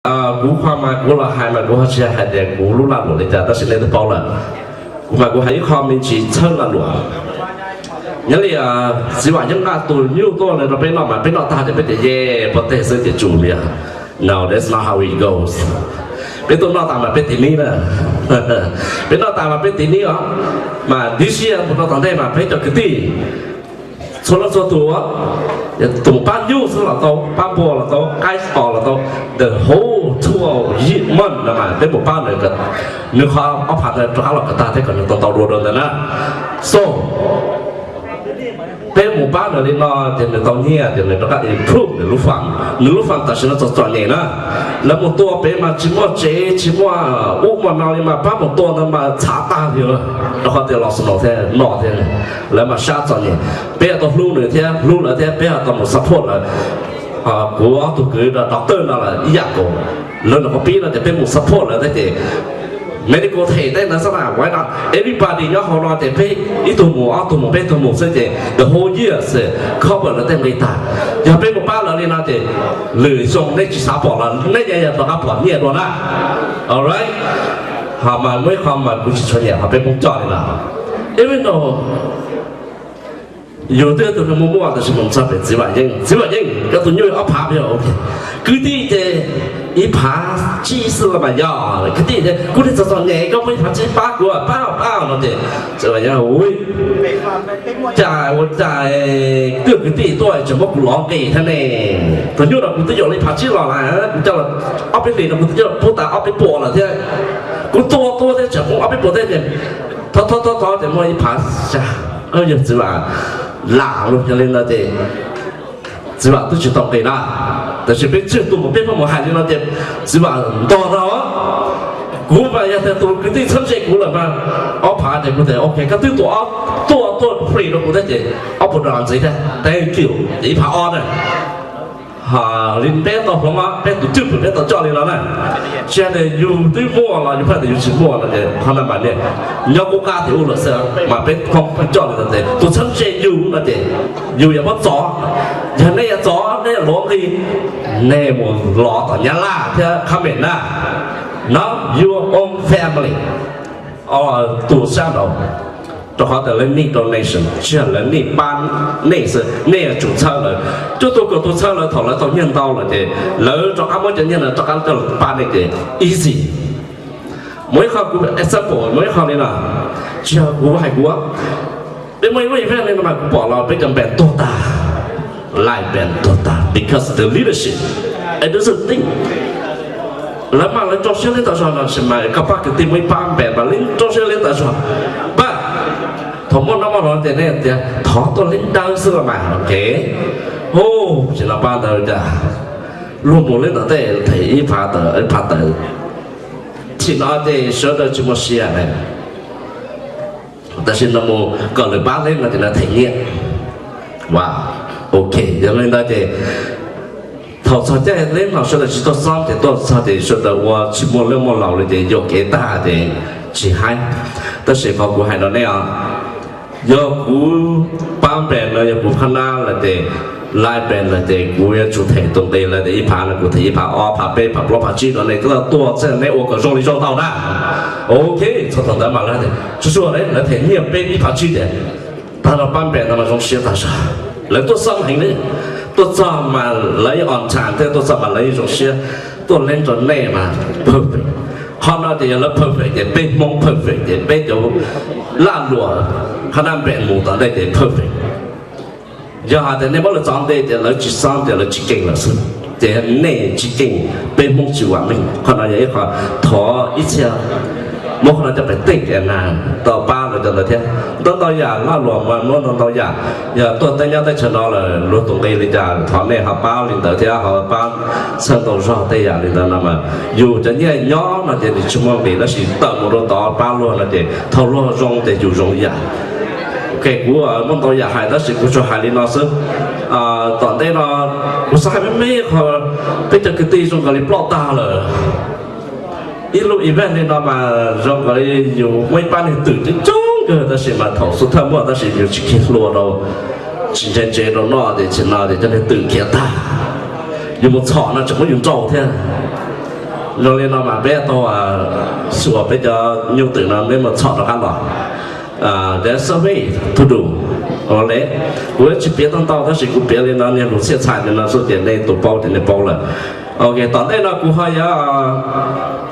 Kuv qhov mas kuv los hais mas kuv ho tsis hais tias kuv lub lag luam li cas, tab sis nej twb paub lawm. Kuv mas kuv hais ib qho me ntsis txhawb lag luam. Nyob li txiv Vam Yeeb nqa tus nyuj tuaj rau peb noj mas peb noj tag ces peb tias ye, pov teg xwb ces tsum li. No, that's not how it goes. Peb tuaj noj tas mas peb tiv nib na. Peb noj tas mas peb tiv nib os. Mas dib siab mus rau tom ntej mas peb cov kwv tij txhua leej txhua tus, tus pab nyuj xwb los tau, pab npua los tau, qaib pos los tau, the whole twelve months no mas peb mus pab nws, nws qhov ob phav ntawd rov qab los kom tag thiab kom nws tau ntau dua dua ntawd na. So peb mus pab nws li no ces nws tau nyiaj ces nws rov qab improve nws lub farm, nws lub farm tam sim no txom txom nyem na. Lawv mus tua pem mas tsis muaj tsev tsis muaj ub muaj no li mas pab mus tua ntawd mas txhav tag li, rau qhov tias los snow thiab no thiab, lawv mas sab txom nyem. Peb tau hlub nws thiab hlub lawv thiab peb tau mus support lawv. Kuv ob tug kwv doctor no lawm ib yam nkaus, lawv nyuam qhuav pib no ces peb mus support lawv thiab ces medical them tej ntawd xwb mas why not? Everybody nyob hauv no ces peb ib tug mus ob tug mus peb tug mus xwb ces the whole year cover lawv tej nqi tag. Yog peb mus pab lawv li no ces lwm xyoo nej tsis xav pom los nej yeej yuav rov qab pom nyiaj dua na. Alright, ho mas muaj ib qho mas kuv tsis tshua nyiam qhov peb Hmoob coj li no. Even though yus twb yog tus muaj muaj tab sis mus txog pem txiv Vam Yeeb, txiv Vam Yeeb koj tus nyuj ob phav peb, ok. Kwv tij ces ib phav tsib xwb los mas yog kwv tij ces kuv niag txom txom nyem koj muaj ib phav tsib pab kuv pab pab no ces txiv Vam Yeeb ua cas ua cas twb yog kwv tij tuaj tseem muab kuv lov nqi thiab ne. Tus nyuj no kuv twb yuav li phav tsib los lawm, kuv coj los ob peb hlis no kuv twb coj pub tas ob peb puas lawm thiab. Kuv tua tua thiab tseem pub ob peb puas thiab ces thov thov thov thov ces muaj ib phav xya. Yog txiv Vam lam lus yog li ntawd ces txiv Vam twb tsis tau nqi na. Tab sis peb tsawg tus mus peb pheej mus hais li no ces txiv Vam ntog tau. Kuv mas yog tias tus kwv tij txheeb ze kuv lawm mas ob phav ces kuv tias ok koj twb tua ob, tua tua free rau kuv thiab ces ob puas dollar ntxiv thiab, thank you ces ib phav ob na. Ho li peb tau hloov, peb tus cwj pwm peb tau coj li no na. Tsis hais tias yus twb muaj los yus pheej tias yus tsis muaj no ces qhov no mas niaj nyob qub qab tim ub lawm xwb mas peb pheej coj li no ces tus txheeb ze yus no ces yus yuav muab txov. Yog nej yuav txov nej yuav luav nqi, nej mus lov tom Nyab Laj thiab comment na. Not your own family or tus sab nraud, rau qhov tias lawv need donation, tsis yog lawv need pab nej xwb, nej yuav tsum txhawb lawv. Cuaj tus kaum tus txhawb lawv thaum lawv tau nyiaj ntau lawm ces lawv rov qab muab cov nyiaj ntawd rov qab coj los pab nej ces easy. Muaj ib qho kuv example muaj ib qho li no, tsis yog kuv hais kuv, peb muaj ib lub event li no mas kuv pom los peb cov npeem tuag tag, live band tuag tag because the leadership it doesn't think. Lawv mas lawv rau siab liab tau zog no sis mas koj pab kwv tij muaj ib pab npeem mas lawv rau siab liab tau zog. But thaum muaj no muaj no ces nej tias thov tuaj leb dawb xwb los mas ok. Hu, tsis no pab ntawd cas luag mus leb ntawm tej them ib phav tawm ib phav tawm, tsis no ces sawv daws tsis muaj sia na. Tab sis no mus kom lwm pab leb no ces lawv them nyiaj. Wow, ok, yog li ntawd ces thaum txog caij leb no sawv daws tsis tuaj xob ces tuaj txog ces sawv daws ua tsis muaj leej muaj laus li ces yuam kev tag ces tsis haib. Tab sis qhov kuv hais rau nej os, yog kuv pab npeem no yog kuv phab nab lawm ces, live band lawm ces kuv yuav tsum them tus nqi lawm tias ib phav no kuv them ib phav ob phav peb phav plaub phav tsib no nej twb tuaj txhij nej ua kom zoo li zoo tau na. Ok, txog thaum ntawd mas lawv tias tsuag tsuag lawv them nyiaj peb ib phav tsib tias tag no pab npeem no mas zoo siab tag zog. Lawv tuaj xob heev li, tuaj txog mas lawv yeej on time thiab tuaj txog mas lawv yeej zoo siab, tuaj leb rau nej mas perfect. Qhov no ces yog lawv perfect ces peb Hmoob perfect ces peb cov laj luam phab nab npeem mus tom ntej ces perfect. Yog hais tias nej muab lawv txov nte tias lawv tsis xob tias lawv tsis keej lawm xwb, ces nej tsis keej, peb Hmoob tsis vam meej. Qhov no yog ib qho thov ib txhia muab qhov no coj pem tej tias na, tau pab lawv cov ntawd thiab. Ntau ntau yam laj luam mas muab ntau ntau yam, yog tuaj tej nyob teb chaws no lawm luag tus nqi li cas thov nej ho pab li ntawd thiab ho pab txhawb ntau zog tej yam li ntawd no mas yus cov nyiaj nyob no ces nws tsis muaj nqis tab sis tawm mus rau tod pab luag no ces thaum luag zoo ces yus zoo ib yam. Ok, kuv muaj ntau yam hais tab sis kuv tsuas hais li no xwb. Tom ntej no kuv xav hais me me qho, peb cov kwv tij zoo nkaus li ploj tag lawm. Ib lub event li no mas zoo nkaus li yus muaj ib pab neeg twm coob coob kawg tab sis mas thaum xub thawj muaj tab sis yus tsis khi hlua rau, tsis ntse ntse rau noj ces tsis no ces cov neeg twm khiav tag. Yus mus txhom no tseem muab yus nrauj thiab. Zoo li no mas peb tau xuas peb cov nyuj twm no peb mus txhom rov qab los. There's a way to do. Kuv tsis piav tau ntau tab sis kuv piav li no niag lus txhiaj txhais li no xwb tias nej tus paub ces nej paub lawm. Ok, tom ntej no kuv ho yuav